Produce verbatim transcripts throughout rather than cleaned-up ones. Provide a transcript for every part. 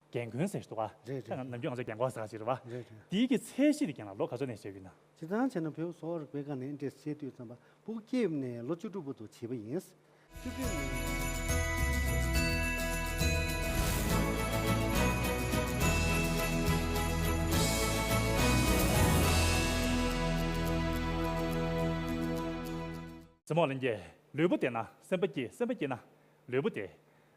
རྒན་རྒོན་ཟེར་ཞིག་འདུག་ག་རེད་རེད། ནམ་རྒྱུན་ང་ཚོ་རྒན་གོག་ཟེར་ག་ཞིག་རེད་བ། རེད་རེད། དེའི་གི་ཚད་གཞི་དེ་རྒན་ལགས་ལོ་ག་ཚོད་ནས་བྱས་ཡོད་ན། སྤྱིར་བཏང་བྱས་ན་བོད་གསོ་བ་རིག་པའི་སྒང་ནས་འདྲ་བཤད་དུས་ཙམ་པ་སྤུ་གུ་སྐྱེས་པ་ནས་ལོ་བཅུ་དྲུག་བར་དུ་བྱིས་པ་ཡིན། བཅུ་དྲུག་ནས། རྩེ་མོ་ལྷན་རྒྱས། ལུས་པོ་བདེ་ན་སེམས་པ་སྐྱིད། སེམས་པ་སྐྱིད་ན་ལུས་པོ་བདེ།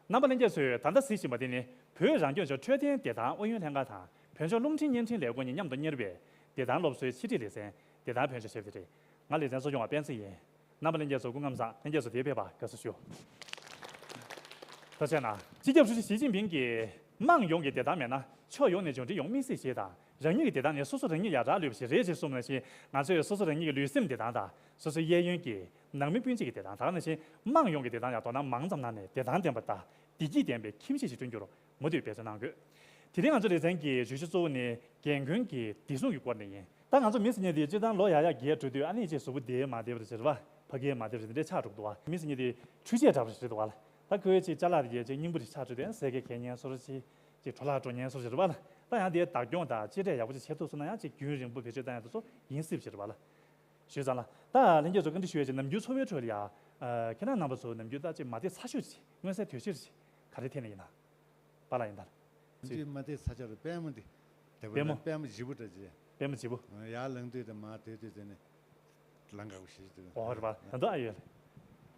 རྣམ་པ་ལྷན་རྒྱས་ཚོས་ད་ལྟ་གཟིགས་བཞིན་པ་འདི་ནི་བོད་རང་སྐྱོང་ལྗོངས་འཕྲོད་བསྟེན་བདེ་ཐང་ཨུ་ཡོན་ལྷན་ཁང་དང་བོད་ལྗོངས་རླུང་འཕྲིན་བརྙན་འཕྲིན་ལས་ཁུངས་གཉིས་མཉམ་དུ་གཉེར་བའི་བདེ་ཐང་སློབ་གསོའི་ཕྱི་དྲིལ་ལེ་ཚན་བདེ་ཐང་བོད་ལྗོངས་ཞེས་པ་དེ་རེད། ང་ལེ་ཚན་གཙོ་སྐྱོང་བ་སྤེན་ཚེ་ཡིན། རྣམ་པ་ལྷན་རྒྱས་ཚོ་སྐུ་ཁམས་བཟང་། ལྷན་རྒྱས་ཚོ་དེའི་ཕེབས་པར་དགའ་བསུ་ཞུ། ཐུགས་རྗེ་གནང་། སྤྱི་ཁྱབ་ཧྲུའུ་ཅི་ཞི་ཅིན་ཕིང་གིས་དམངས་ཡོངས་ཀྱི་བདེ་ཐང་མེད་ན་ཕྱོགས་ཡོངས་ནས་འབྱོར་འབྲིང་ཡོང་མི་སྲིད་ཅེས་དང་། རང་ཉིད་ཀྱི་བདེ་ཐང་ནི་སོ་སོ་རང་ཉིད་ལ་རག་ལས་པ་ཞིག་རེད་ཅེས་གསུངས་ནང་བཞིན། ང་ཚོས་སོ་སོ་རང་ཉིད་ཀྱི་ལུས་སེམས་བདེ་ཐང་དང་། སོ་སོའི་གཡས་གཡོན་གྱི་ནང་མི་སྤུན་མཆེད་ཀྱི་བདེ་ཐང་དང་། ནང་བཞིན་དམངས་ཡོངས་ཀྱི་བདེ་ཐང་ཡང་དོ་སྣང་མང་ཙམ་གནང་ནས་བདེ་ཐང་ལྡན་པ་དང་བདེ་སྐྱིད་ལྡན་པའི་ཁྱིམ་གཞིས་ཤིག་བསྐྲུན་རྒྱུར་མུ་མཐུད་འབད་བརྩོན་གནང་དགོས། དེ་རིང་ང་ཚོའི་ལེ་ཚན་གྱི་བརྗོད་གཞི་གཙོ་བོ་ནི་རྒན་རྒོན་གྱི་བདེ་སྲུང་གི་སྐོར་ནས་ཡིན། ད་ང་ཚོ་མི་ཟེར་མཁན་དེ་སྤྱིར་བཏང་ལོ་ཡར་ཡར་རྒས་འགྲོ་དུས་ཨ་ནི་ཅིག་གཟུགས་པོ་བདེ་མ་བདེ་བ་དེ་ཟེར་བ། ཕ་གི་མ་བདེ་བ་དེ་འདྲ་ཆགས་འགྲོ་གི་འདུག་བ། མི་ཟེར་མཁན་དེ་འཕྲུལ་ཆས་འདྲ་པོ་ཞིག་རེད་འདུག་བ་ལ། ད་ཁོའི་ཅིག་ཅ་ལག་དེ་ཅིག་རྙིང་པོ་ཞིག་ཆགས་འགྲོ་དུས་ཟས་གས་གས་ཉན་སོ་ར་ཅིག་ཅིག་འཕྲོ་བརླག་འགྲོ་ཉན་སོ་ཞིག་རེད་བ་ལ། ད་ཡང་དེ་བདག་སྐྱོང་དང་གཅེས་སྤྲས་ཡག་པོ་ཅིག་བྱེད་ཐུབ་སོང་ན་ཡང་ཅིག་རྒྱུན་རིང་པོ་བེད་སྤྱོད་བཏང་ཡག་དེ་ཚོ་ཡིན་སྲིད་པ་ཞིག་རེད་བ་ལ། ཞུས་ཙང་ལ། ད་ལྷན་རྒྱས་ཚོ་བཀའ་འདྲི་ཞུ་ཡས་ཅིག་ནམ་རྒྱུན་འཚོ་བའི་ཁྲོད་ལ་ཡ། ཁྱེད་རང་རྣམ་པ་ཚོ་ནམ་རྒྱུན་ད་ཅིག་མ་བདེ་ཚ་ཤོས་ཅིག་མངོན་གསལ་དོད་ཤོས་ཅིག་ག་རེ་ཐད་ནས་ཡིན་ན། པཱ་ལགས་ཡིན་ད། ཅིག་མ་བདེ་ཚ་ཤོས་རེད། པད་མོ་འདི། དེ་པད་མོ། པད་མོ་བརྗིད་པོ་འདྲ་ཅིག་པད་མོ་བརྗིད་པོ། ཡར་ལངས་དུས་དང་མར་སྡོད་དུས་དེ་ནི། ལང་ཀ་བ་ཞིག་འདུག་ཨོ་རེད་པ། ད་དུང་ཨ་ཡོད་ལེ།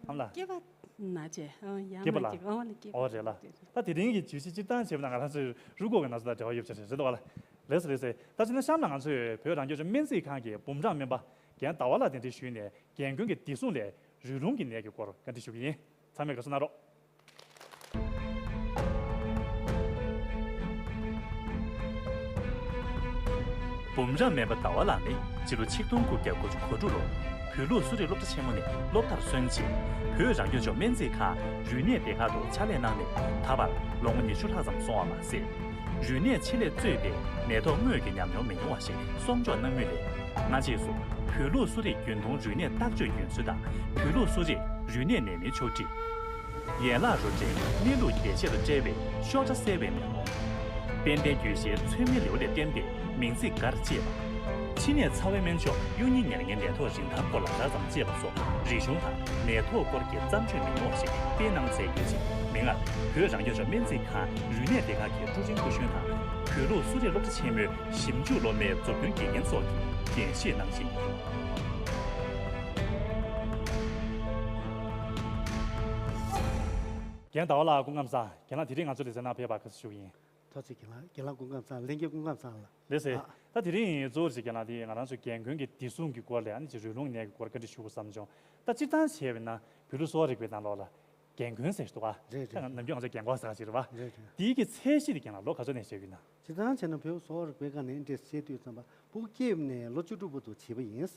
ཨ་མ་ལགས། སྐྱེས་པ་ན་བྱས། ཨ་ཡང་སྐྱེས་པ་ན་ལ། སྐྱེས་པ་ཨོ་རེད་ལ། ད་དེ་རིང་གི་བརྗོད་གཞི་སྤྱིར་བཏང་བྱས་པ་ན་ང་རང་ཚོའི་རུས་ཁོག་གི་ན་ཚ་དང་འབྲེལ་བ་ཡོད་པ་ཞིག་རེད་འདུག་བ་ལ། ལགས་སོ་ལགས་སོ། ད་ཅི་ན་གཤམ་ལ་ང་ཚོས་བོད་རང་སྐྱོང་ལྗོངས་སྨན་རྩིས་ཁང་གི་འབུམ་རམས་སྨན་པ་རྒན་ཟླ་བ་ལགས་གདན་འདྲེན་ཞུས་ནས་རྒན་རྒོན་གྱི་བདེ་སྲུང་ལས་རུས་རླུང་གི་ནད་ཀྱི་སྐོར་བཀའ་འདྲི་ཞུ་གི་ཡིན། ཚང་མས་དགའ་བསུ་གནང་རོགས། འབུམ་རམས་སྨན་པ་ཟླ་བ་ལགས་ནི་སྤྱི་ལོ་ཆིག་སྟོང་དགུ་བརྒྱ་དགུ་བཅུ་གོ་དྲུག་ལོར་བོད་ལུགས་གསོ་རིག་སློབ་གྲྭ་ཆེན་མོ་ནས་སློབ་མཐར་སོན་རྗེས། བོད་རང་སྐྱོང་ལྗོངས་སྨན་རྩིས་ཁང་རུས་ནད་སྡེ་ཁག་ཏུ་ཕྱག་ལས་གནང་ནས་ད་བར་ལོ་ངོ་ཉི་ཤུ་ལྷག་ཙམ་སོང་བ་མ་ཟད། རུས་ནད་ཆེད་ལས་གཙོས་པའི་ནད་ཐོག་དངོས་ཀྱི་ཉམས་མྱོང་མི་ཉུང་བ་ཞིག་གསོག་འཇོག་གནང་མུས་ལས། སྔ་རྗེས་སུ་བོད་ལུགས་གསོ་རིག་རྒྱུན་མཐོང་རུས་ནད་བརྟག་དཔྱད་རྒྱུན་སྲོལ་དང་། བོད་ལུགས་གསོ་རིག་རུས་ནད་ནད་སྨན་ཕྱོགས་སྒྲིག་ཡན་ལག་རུ་འདྲེན་གནས་ལུགས་རྒྱས་བཤད་དང་འབྲེལ་བའི་གཤོག་སྒྲ་གསལ་བའི་ཉམས་མྱོང་། དཔལ་ལྡན་རྒྱུད་བཤད་ཚོད་མའི་ལེའུ་ལས་བསྟན་པའི་མིང་ཚིག་འགར་བཅས་པ། ཕྱི་ནད་ཚ་བའི་སྨན་མཆོག་གཡུ་རྙིང་ཉེར་ལྔའི་ནད་ཐོག་རིན་ཐང་སྐོར་ལ་རགས་ཙམ་བཅས་པ་སོགས་རིག་གཞུང་དང་ནད་ཐོག་སྐོར་གྱི་བརྩམས་ཆོས་མི་ཉུང་བ་ཞིག་སྤེལ་གནང་མཛད་ཡོད་ཅིང་། མིང་སྔར་བོད་རང་སྐྱོང་ལྗོངས་སྨན་རྩིས་ཁང་རུས་ནད་སྡེ་ཁག་གི་ཀྲུའུ་ཅིན་ཀུ་ཤུན་དང་། བོད་ལུགས་གསོ་རིག་སློབ་གྲྭ་ཆེན་མོའི་ཞིབ་འཇུག་སློབ་མའི་མཛུབ་སྟོན་དགེ་རྒན་སོགས་ཀྱིས་འགན་བཞེས་གནང་བཞིན་ཡོད། རྒན་ཟླ་བ་ལགས་སྐུ་ཁམས་བཟང་། རྒན་ལགས་དེ་རིང་ང་ཚོའི་ལེ་ཚན་ནང་ཕེབས་པར་དགའ་བསུ་ཞུ་གི་ཡིན། ཐུགས་རྗེ་ཆེ་རྒན་ལགས། རྒན་ལགས་སྐུ་ཁམས་བཟང་། ལྷན་རྒྱས་སྐུ་ཁམས་བཟང་ལགས། ལགས་སེ། ཨ། ད་དེ་རིང་གཙོ་བོར་བྱས་རྒན་ལགས་དེ་ང་རང་ཚོའི་རྒན་རྒོན་གྱི་བདེ་སྲུང་གི་སྐོར་ལ་ཨ་ནི་ཅིག་རུས་རླུང་ནད་ཀྱི་སྐོར་བཀའ་འདྲི་ཞུ་དགོས་བསམ་བྱུང་། ད་སྤྱིར་བཏང་བྱས་པ་ཡིན་ན་བོད་ལུགས་གསོ་བ་རིག་པའི་ནང་ལོགས་ལ་རྒན་རྒོན་ཟེར་ཞིག་འདུག་ག་རེད་རེད། ད་ནམ་རྒྱུན་ང་ཚོ་རྒན་གོག་ཟེར་བ་ཞིག་རེད་བ། རེད་རེད། དེའི་གི་ཚད་གཞི་དེ་རྒན་ལགས་ལོ་ག་ཚོད་ནས་བྱས་ཡོད་ན། སྤྱིར་བཏང་བྱས་ན་བོད་གསོ་བ་རིག་པའི་སྒང་ནས་འདྲ་བཤད་དུས་ཙམ་པ་སྤུ་གུ་སྐྱེས་པ་ནས་ལོ་བཅུ་དྲུག་བར་དུ་བྱིས་པ་ཡིན།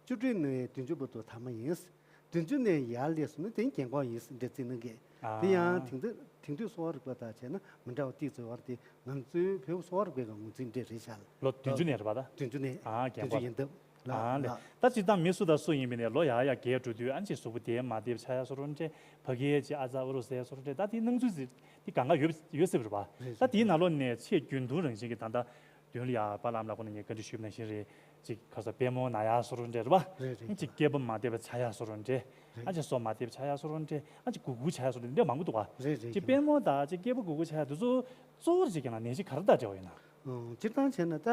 བཅུ་དྲུག་ནས་བདུན་ཅུ་བར་དུ་དར་མ་ཡིན། བདུན་ཅུ་ནས་ཡར་སླེབས་སོང་ན་དེ་རྒན་གོག་ཡིན་འདྲ་རྩིས་གནང་གི། ཨ། དེ་ཡང་དེང་དུས་དེང་དུས་གསོ་བ་རིག་པ་དང་བྱས་ན་མི་འདྲ་བ་ཏིག་ཙམ་ཡོད་རེད་དེ་ང་ཚོའི་བོད་གསོ་བ་རིག་པའི་སྒང་ངོས་འཛིན་འདྲ་རེད་ཤག་ལོ་བདུན་ཅུ་ནས་རེད་པ་ད། བདུན་ཅུ་ནས། ཨ། རྒན་གོག་བདུན་ཅུ་ཡིན་སྟབས། ལ་ཨ་ལས། ལ། ད་སྤྱིར་བཏང་མི་སུ་དང་སུ་ཡིན་པ་ནས་ལོ་ཡར་ཡར་རྒས་འགྲོ་དུས་ཨ་ནི་ཅིག་གཟུགས་པོ་བདེ་མ་བདེ་བ་ཆགས་ཡ་བཟོ་འདྲ་འདྲ། ཕ་གིའི་ཅིག་ཨ་ཙ་ཨུ་རུ་ཟེར་བཟོ་འདྲ་འདྲ། ད་དེའི་སྣང་ཚུལ་ཟེར་དེ་གང་ག་ཡོད་ཡོད་སྲིད་པ་རེད་པ། རེད་ད་རེད། དེའི་ནང་ལོགས་ནས་ཆེས་རྒྱུན་མཐོང་རང་བཞིན་གྱི་ད་ལྟ་མདུན་ལ་ཡ་པཱ་ལགས་ཨ་མ་ལགས་ཁོང་ནས་ངས་བཀའ་འདྲི་ཞུས་པ་ནང་བཞིན་རེད། ཅིག་ག་ས་པད་མོ་ན་ཡ་བཟོ་འདྲ་འདྲ་རེད་པ། རེད་རེད། ཅིག་སྐེད་པ་མ་བདེ་བ་ཆགས་ཡ་བཟོ་འདྲ་འདྲ། རེད། ཨ་ཅིག་སོ་མ་བདེ་བ་ཆགས་ཡ་བཟོ་འདྲ་འདྲ། ཨ་ཅིག་གུག་གུག་ཆགས་ཡ་བཟོ་འདྲ་འདྲ་མང་པོ་འདུག་པ། རེད་རེད། ཅིག་རྒན་པད་མོ་དང་ཅིག་སྐེད་པ་གུག་གུག་ཆགས་ཡ་དེ་ཚོ་གཙོ་བོར་ཅིག་རྒན་ལགས་ནད་གཞི་ག་རེ་དང་འབྲེལ་བ་ཡོད་ན། ཨང་། སྤྱིར་བཏང་བྱས་ན་ད་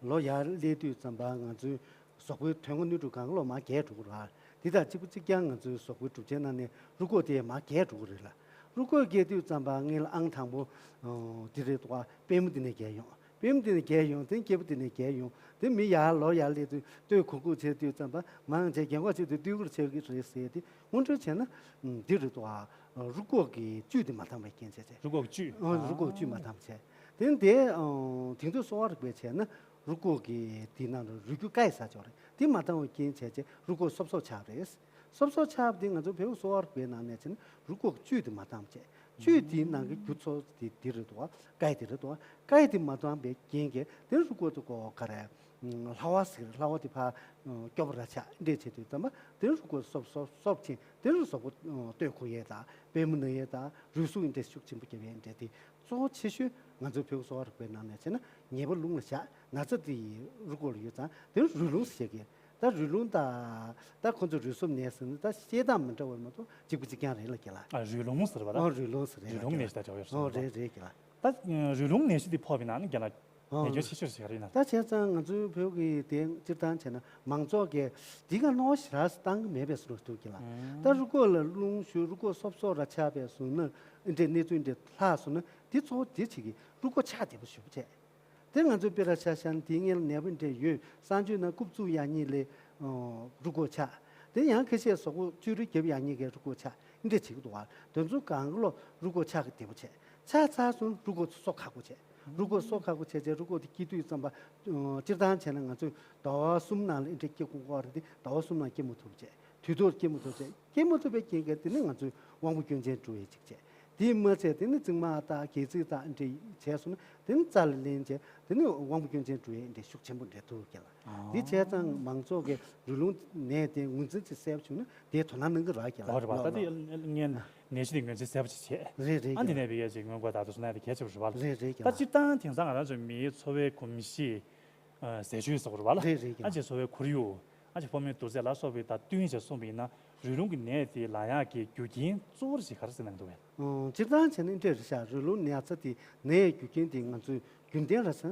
ལོ་ཡར་སླེབས་དུས་ཙམ་པ་ང་ཚོའི་གཟུགས་པོའི་དོན་གོ་ནུས་གྲུབ་གང་ག་ལོ་མར་རྒས་འགྲོ་གི་རེད། དེ་དང་གཅིག་པ་གཅིག་རྐྱང་ང་ཚོའི་གཟུགས་པོའི་གྲུབ་ཆའི་ནང་ནས་རུས་ཁོག་དེ་མར་རྒས་འགྲོ་གི་རེད་ལ། རུས་ཁོག་རྒས་དུས་ཙམ་པ་སྔོན་ལ་ཨང་དང་པོ་ཨང་དེ་རེད་འདུག་ག་པད་མོ་དེ་ནས་རྒས་ཡོང་། པད་མོ་དེ་ནས་རྒས་ཡོང་། དེ་སྐེད་པ་དེ་ནས་རྒས་ཡོང་། དེ་མི་ཡར་ལོ་ཡར་སླེབས་དུས་སྟོད་གུག་གུག་བྱེད་དུས་ཙམ་པ་མང་ཆེ་རྒན་གོག་བྱེད་དུས་སྟོད་གུག་ཆགས་ཀྱི་རེད་ཟེར་ཏེ་སྔོན་འགྲོ་བྱས་ན་འདི་རེད་འདུག་ག་རུས་ཁོག་གི་བཅུད་དེ་མ་འདང་བའི་རྐྱེན་བྱས་བྱས། རུས་ཁོག་བཅུད། ཨང་། རུས་ཁོག་བཅུད་མ་འདང་བྱས། དེ་འདི་ཨང་དེང་དུས་གསོ་བ་རིག་པས་བྱས་ན། རུས་ཁོག་གི་དེའི་ནང་ལ་རུས་རྒྱུ་ཀའི་ཟ་ཆོག་རེད། དེ་མ་འདང་བའི་རྐྱེན་བྱས་རྗེས་རུས་ཁོག་སོབ་སོབ་ཆགས་པ་རེད། སོབ་སོབ་ཆགས་པ་དེ་ང་ཚོ་བོད་གསོ་བ་རིག་པའི་ནང་ནས་བྱས་ན་རུས་ཁོག་བཅུད་དེ་མ་འདང་བྱས། བཅུད་དེའི་ནང་གི་རྒྱུ་ཚོ་དེ་དེ་རེད་འདུག་ག་ཀའི་དེ་རེད་འདུག་ག་ཀའི་དེ་མ་འདང་བའི་རྐྱེན་གྱིས་དེ་རུས་ཁོག་དེ་ཀོ་ག་རེ། ལྷ་བ་ཟེར། ལྷ་བ་དེ་ཕར་སྐྱོ་པོ་ར་ཆགས་འདྲ་བྱེད་དུས་ཙམ་པ་དེ་རུས་ཁོག་སོབ་སོབ་སོབ་ཕྱིན། དེ་རུ་གཟུགས་པོ་སྟོད་གུག་ཡས་དང་པད་མོ་ན་ཡས་དང་རུས་ཟུངས་འདྲ་ཤུགས་ཆེན་པོ་རྒྱབ་ཡས་འདྲ་དེ་གཙོ་བོ་ཆེ་ཤོས་ ང་ཚོའི་བོད་ཀྱི་གསོ་བ་རིག་པའི་ནང་ནས་བྱས་ན་ཉེས་པ་རླུང་ལ་བཞག་ན་ཚ་དེ་ཡི་རུས་ཁོག་ལ་ཡོད་ཙང་དེ་རུས་རླུང་ཟེར་གི། ད་རུས་རླུང་དང་ད་ཁོ་ཚོ་རུས་སོབ་ནད་ཟེར་ན་ད་བཤད་སྟངས་མི་འདྲ་བ་མ་གཏོགས་གཅིག་པ་གཅིག་རྐྱང་རེད་ལ་རྒན་ལགས། ཨ། རུས་རླུང་ཟེར་བ་ལ། ཨོ་རུས་རླུང་ཟེར་རེད་རུས་རླུང་ལ་ནད་གཞི་དང་འབྲེལ་བ་ཡོད་ཨོ་རེད་རེད་རེད་རྒན་ལགས། ད་རུས་རླུང་ནད་གཞི་དེ་ཕོག་པའི་ནང་ནས་རྒན་ལགས་ཨོ་ནད་རྐྱེན་ཆེ་ཤོས་ཞིག་རེད་ན། ད་བྱས་ཙང་ང་ཚོའི་བོད་ཀྱི་དེ་སྤྱིར་བཏང་བྱས་ན་མང་ཚོགས་ཀྱིས་འདི་ག་རྣོ་ཞེ་དྲག་བཏང་གི་མེད་པའི་བཟོ་འདྲ་འདུག་གི་ལ། ད་རུས་ཁོག་ལ་རླུང་ཞུགས་རུས་ཁོག་སོབ་སོབ་ར་ཆགས་པའི་བཟོ་ན་འདྲའི་གནས་ཚུལ་འདི་ལྷག་སོང་ན་འདི་གཙོ་བོ་འདི་བྱེད་ཀྱི་རུས་ཁོག་ཆགས་བསྡད་པ་ཞུ་བ་བྱས། དེ་ང་ཚོའི་དཔེ་ར་ཆ་བཞག་ན་དེ་སྔོན་ལ་ནད་པ་འདྲ་ཡོད་གསང་སྤྱོད་ནང་རྐུབ་བཙུགས་ཡག་ཉིད་ལས་རུས་ཁོག་ཆགས། དེ་ཡང་ཁ་ཤས་གཟུགས་པོ་བཅོས་རིག་རྒྱབ་ཡག་ཉིད་ཀྱི་རུས་ཁོག་ཆགས་འདྲ་བྱེད་ཀྱི་འདུག་བ། དེ་ཚོ་གང་ག་ལོ་རུས་ཁོག་ཆགས་ཀྱི་བདེ་པོ་བྱས་ཆགས་ཚར་སོང་རུས་ཁོག་གསོ་ཁག་པོ་བྱས། རུས་ཁོག་གསོ་ཁག་པོ་བྱས་བྱས་རུས་ཁོག་དེ་སྐྱེ་དུས་ཙམ་པ། སྤྱིར་བཏང་བྱས་ན་ང་ཚོས་ཟླ་བ་གསུམ་ནང་ལ་འདྲ་སྐྱེ་དགོས་ཀྱི་རེད་དེ་ཟླ་བ་གསུམ་ནང་སྐྱེ་མ་ཐུབ་བྱས། དུས་ཐོག་སྐྱེ་མ་ཐུབ་བྱས། སྐྱེ་མ་ཐུབ་པའི་རྐྱེན་གྱིས་དེ་ནི་ང་ཚོས་དབང་པོ་སྐྱོན་ཅན་འགྲོ་ཡས་ཅིག་བྱས། དེས་མ་ཚད་དེ་ནི་རྫིང་མ་དང་སྒལ་ཚིགས་དང་འདྲ་བྱས་སོང་ན་དེ་ནི་རྩ་ལ་ལེན་བྱས་དེ་ནི་དབང་པོ་སྐྱོན་ཅན་འགྲོ་ཡས་འདྲ་ཤུགས་ཆེན་པོ་འདྲ་འདུག་ཀྱང་ལ། འདི་བྱས་ཙང་མང་ཚོགས་ཀྱི་རུས་རླུང་ནད་དེ་ངོས་འཛིན་ཅིག་གསལ་པོ་བྱུང་ན་དེའི་དོ་སྣང་གནང་གི་རག་ཀྱང་ལ། ཨོ་རེད་པ། ད་ལགས་དེ་ལགས། ངས་ནད་གཞི་དེ་ངོས་འཛིན་གསལ་པོ་ཅིག་བྱས། རེད་རེད་ཨ་འདི་ཀྱང་ནས་བི་ཡས་ཅིག་སྔོན་འགོག་ད་དུ་སོང་ན་དེ་གལ་ཆེ་བ་རེད་པ། རེད་རེད་ཀྱང་ད་ལགས། སྤྱིར་བཏང་དེང་སང་ང་རང་ཚོ་མིའི་འཚོ་བའི་གོམས་གཤིས། ཟས་བཅུད་ཟེར་བ་རེད་པ་ལ། རེད་རེད་ཀྱང་། ཨ་ཅེ་འཚོ་བའི་ཁོར་ཡུག་ཨ་ཅེ་ཕོ་མོའི་བསྡུར་ཚད་ལ་སོགས་པའི་དང་བསྟུན་བྱས་གསུངས་པ་ཡིན་ན་རུས་རླུང་གི་ནད་དེ་ལངས་ཡག་གི་རྒྱུ་རྐྱེན་གཙོ་བོར་ཞིག་ག་རེ་ཟེར་གནང་འདུག་བས། སྤྱིར་བཏང་བྱས་ན་འདྲ་རེད་ཤག་རུས་རླུང་ན་ཚ་དེ་ན་ཡའི་རྒྱུ་རྐྱེན་དེ་ང་ཚོས་རྒྱུན་ལྡན་ར་ས་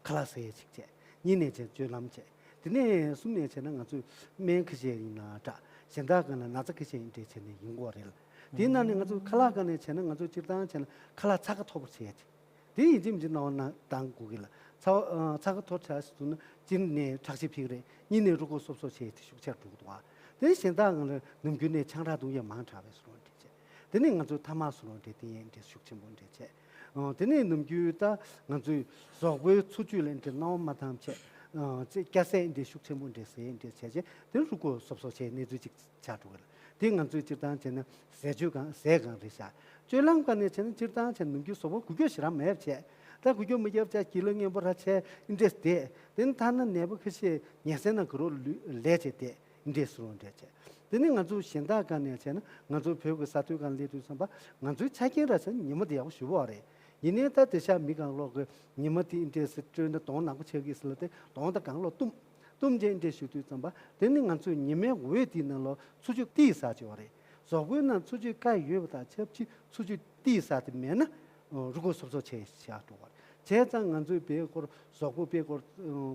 ཁ་ལག་ཟ་ཡས་ཅིག་བྱས། གཉིས་ནས་བྱས་སྤྱོད་ལམ་བྱས། དེ་ནས་གསུམ་ནས་བྱས་ན་ང་ཚོས་སྨན་ཁ་ཤས་ཡིན་ན་འདྲ་གཞན་དག་ག་ན་ན་ཚ་ཁ་ཤས་ཡིན་འདྲ་བྱས་ནས་ཡིན་དགོས་རེད་ལ། དེའི་ནང་ནས་ང་ཚོས་ཁ་ལག་ག་ནས་བྱས་ན་ང་ཚོས་སྤྱིར་བཏང་བྱས་ན་ཁ་ལག་ཚ་ཁ་མཐོ་པོ་བྱས་ཡས་ཅིག་དེ་ཡིན་གཅིག་མིན་གཅིག་སྣང་བ་ན་བཏང་དགོས་ཀྱི་ལ། ཚ་བ་ཚ་ཁ་མཐོ་དྲགས་སུ་ན་གཅིན་ནས་ཁྲག་ཤེད་འཕེལ་རེད། གཉིས་ནས་རུས་ཁོག་སོབ་སོབ་བྱས་ཏེ་ཤུགས་ཆེར་འགྲོ་གི་འདུག་ཨ། དེ་གཞན་དག་ངང་ལ་ནམ་རྒྱུན་ནས་ཆང་རག་འཐུང་ཡས་མང་དྲགས་པའི་བཟོ་འདྲ་བྱས། དེ་ནས་ང་ཚོའི་ཐ་མག་བཟོ་འདྲ་དེ་ཡས་འདྲ་ཤུགས་ཆེན་པོ་འདྲ་བྱས། ཨོ་དེ་ནས་ནམ་རྒྱུན་ད་ང་ཚོའི་གཟུགས་པོའི་འཚོ་བཅུད་ལ་འདྲ་སྣང་བ་མ་བཏང་བྱས། ཨོ་ཚེ་སྐྱ་སེར་འདྲ་ཤུགས་ཆེན་པོ་འདྲ་ཟས་འདྲ་བྱས་བྱས་དེ་ནས་རུས་ཁོག་སོབ་སོབ་བྱས་གནས་ཚུལ་ཅིག་ཆགས་འགྲོ་གི་ལ། དེ་ང་ཚོས་སྤྱིར་བཏང་བྱས་ན་ཟས་སྤྱོད་གང་ཟས་གང་རེད་ཤག་སྤྱོད་ལམ་གང་ནས་བྱས་ན་སྤྱིར་བཏང་བྱས་ན་ནམ་རྒྱུན་གཟུགས་པོ་འགུལ་སྐྱོད་ཞེ་དྲག་མེད་བྱས། ད་འགུལ་སྐྱོད་མི་རྒྱབ་བྱས་སྐྱིད་ལ་སྔོན་པོ་ར་བྱས་འདྲས་བསྡད། དེ་ནི་ཐ་ན་ནད་པ་ཁ་ཤས་ཉལ་སའི་ནང་གི་རོ་ལུས་ལས་བྱས་བསྡད་འདྲས་སུ་རུང་འདྲས་བྱས། དེ་ནི་ང་ཚོ་གཞན་དག་གང་ནས་བྱས་ན་ང་ཚོ་བོད་ཀྱི་ས་མཐོའི་སྒང་སླེབས་དུས་ཙམ་པ་ང་ཚོའི་ཆ་རྐྱེན་ར་བྱས་ན་ཉི་མ་དེ་ཡག་པོ་ཞུ་བ་རེད། ཡིན་ནའི་ད་དེ་ཤ་མི་གང་ལོག་གི་ཉི་མ་དེ་འདྲས་སུ་སྤྲོད་ན་གདོང་ནག་པོ་ཆགས་ཀྱི་ཟེར་ལ་དེ་གདོང་ད་གང་ལོག་གཏུམ། གཏུམ་ཅན་འདྲ་ཞུ་དུས་ཙམ་པ་དེ་ནི་ང་ཚོས་ཉི་མའི་འོད་དེའི་ནང་ལ་འཚོ་བཅུད་ཏོག་ཙམ་ཟ་བྱས་པ་རེད། གཟུགས་པོའི་ནང་འཚོ་བཅུད་བཀག་ཡོད་པ་དང་ཆབས་ཅིག་འཚོ་བཅུད་ཏོག་ཙམ་ཟ་དེ་མེད་ན་རུས་ཁོག་སོབ་སོབ་བྱས་བཞག་འགྲོ་བ་རེད། བྱས་ཙང་ང་ཚོའི་བོད་སྐོར་གཟུགས་པོ་བོད་སྐོར་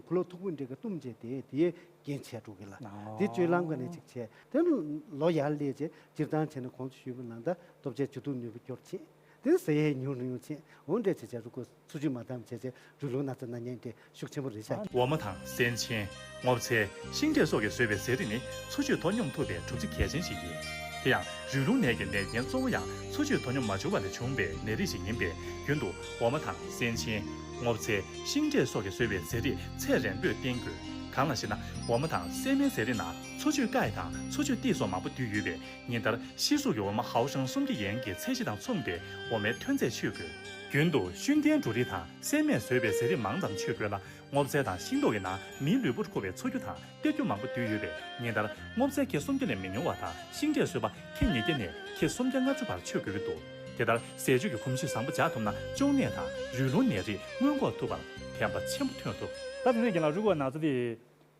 གུ་ལོ་མཐུག་པོ་འདྲ་གི་གཏུམ་བྱས་དེ་དེའི་རྐྱེན་བྱས་འགྲོ་གི་ལ། དེ་སྤྱོད་ལམ་ག་ནས་ཅིག་བྱས་དེ་ལོ་ཡར་སླེབས་རྗེས་སྤྱིར་བཏང་བྱས་ན་གོང་དུ་ཞུས་པ་ནང་ལྟར་ལྟོ་ཆས་ཇེ་སྡུག་ནུས་པ་སྐྱོར་ཕྱིན། དེ་ཟ་ཡས་ཉུང་རུ་ཉུང་ཕྱིན། འོ་འདྲས་བྱས་བྱས་རུས་ཁོག་འཚོ་བཅུད་མ་འདང་བྱས་བྱས་རུས་རླུང་ན་ཚ་ན་ཉེན་དེ་ཤུགས་ཆེན་པོ་རེད་ཤག་འོ་མ་དང་སྲན་ཆེན། སྔོ་ཚལ། ཤིང་འབྲས་སོགས་ཀྱིས་བཟོས་པའི་ཟས་རིགས་ནི་འཚོ་བཅུད་དོ་སྙོམས་ཐུབ་པའི་གྲུབ་ཆ་གལ་ཆེན་ཞིག་ཡིན། དེ་ཡང་རུས་རླུང་ནད་ཀྱི་ནད་རྐྱེན་གཙོ་བོ་ཡང་འཚོ་བཅུད་དོ་སྙོམས་མ་བྱུང་བ་ལས་བྱུང་བའི་ནད་རིགས་ཤིག་ཡིན་པས་རྒྱུན་དུ་འོ་མ་དང་སྲན་ཆེན། སྔོ་ཚལ། ཤིང་འབྲས་སོགས་ཀྱིས་བཟོས་པའི་ཟས་རིགས་ཚད་རན་པོས་བསྟེན་དགོས། གང་ལགས་ཤེ་ན་འོ་མ་དང་སྲན་མའི་ཟས་རིགས་ནང་འཚོ་བཅུད་ཀའི་དང་འཚོ་བཅུད་ཏིག་སོགས་མང་པོ་འདུས་ཡོད་པས། ཉིན་ལྟར་ཤི་གཟུགས་ཀྱི་འོ་མ་ཧའོ་ཤང་སུམ་བརྒྱ་ཡན་གྱི་ཚད་གཞི་དང་མཚུངས་པའི་འོ་མའི་ཐོན་རྫས་མཆོད་དགོས། རྒྱུན་དུ་ཤུན་ལྡན་འབྲུ་རིགས་དང་སྲན་མས་བཟོས་པའི་ཟས་རིགས་མང་ཙམ་མཆོད་དགོས་ལ། སྔོ་ཚལ་དང་ཤིང་ཏོག་གི་ནང་མིའི་ལུས་པོར་མཁོ་བའི་ཚོགས་རྒྱུ་དང་གཏེར་རྒྱུ་མང་པོ་འདུས་ཡོད་པས། ཉིན་ལྟར་སྔོ་ཚལ་ཁེ་སུམ་བརྒྱ་ལས་མི་ཉུང་བ་དང་ཤིང་འབྲས་སོས་པ་ཁེ་ཉིས་བརྒྱ་ནས་ཁེ་སུམ་བརྒྱ་ལྔ་བཅུ་བར་མཆོད་དགོས་ཀྱི་འདུག་དེ་ལྟར་ཟས་སྤྱོད་ཀྱི་གོམས་གཤིས་བཟང་པོ་འཇགས་ཐུབ་ན་གཅོང་ནད་དང་རུས་རླུང་ནད་རིགས་སྔོན་འགོག་ཐུབ་པར་ཕན་པ་ཆེན་པོ་ཐོན་ཐུབ། ད་དེ་ནས་རྒན་ལགས་རུས་ཁོག་ན་ཚ་དེ།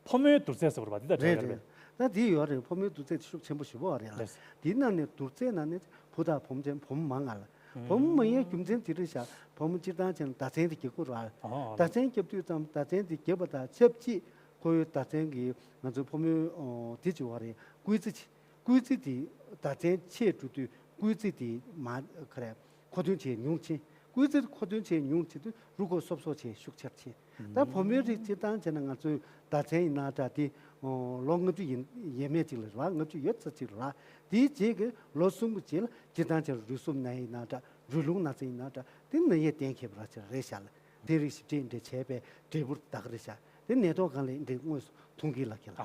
ཕོ་མོའི་བསྡུར་ཚད་ཟེར་བ་རེད་པ། འདི་ལྟར་རེད་དྲག་རེད། རེད། ད་འདི་ཡོད་རེད། ཕོ་མོའི་བསྡུར་ཚད་ཤུགས་ཆེན་པོ་ཞེ་པོ་རེད་ལ། རེད། འདིའི་ནང་ནས་བསྡུར་ཚད་ནང་ནས་བུ་དང་བུ་མོ་ཅན་བུ་མོ་མང་ང་ལ། ཨང་། བུ་མོ་མང་ཡས་རྒྱུ་མཚན་དེ་རེད་ཤག་བུ་མོ་སྤྱིར་བཏང་བྱས་ན་ཟླ་མཚན་དེ་རྒྱག་གི་རེད་པ། ཨང་། ཟླ་མཚན་རྒྱབ་དུས་ཙམ་ཟླ་མཚན་དེ་རྒྱབ་པ་དང་ཆབས་ཅིག་ཁོ་བོའི་ཟླ་མཚན་གྱི་ང་ཚོའི་ཕོ་མོའི་ཨོ་དེ་བྱེད་པ་རེད། སྐུལ་རྩི་བྱེད། སྐུལ་རྩི་དེ་ཟླ་མཚན་ཆད་འགྲོ་དུས་སྐུལ་རྩི་དེ་མ་ག་རེ། མཁོ་འདོན་བྱས་ཉུང་ཕྱིན། སྐུལ་རྩི་མཁོ་འདོན་བྱས་ཉུང་ཕྱིན་དུས་རུས་ཁོག་སོབ་སོབ་བྱས་ཤུགས་ཆེར་ཕྱིན། ད་བུ་མོའི་རིགས་སྤྱིར་བཏང་བྱས་ན་ང་ཚོའི་ཟླ་མཚན་ཡིན་ན་འདྲ་དེ་ལོ་ལྔ་བཅུ་ཡིན་ཡས་མས་ཅིག་ལ་རག་ལྔ་བཅུ་ཡོད་ཚད་ཅིག་ལ་རག་དེའི་རྗེས་ཀྱི་ལོ་གསུམ་གྱི་རྗེས་ལ་སྤྱིར་བཏང་བྱས་ན་རུས་སོབ་ན་ཡིན་ན་འདྲ་རུས་རླུང་ན་ཚ་ཡིན་ན་འདྲ་དེ་ན་ཡས་གཏན་འཁེལ་བ་ར་ཅིག་རེད་ཤག་ལ། དེ་རིགས་ཞིབ་ཕྲ་འདྲ་བྱས་པའི་འབྲས་བུ་དག་རེད་ཤག་དེ་ནད་ཐོག་སྒང་ལ་འདྲ་དངོས་སུ་མཐོང་གི་ལ་ཁེལ་ལ། ཨ་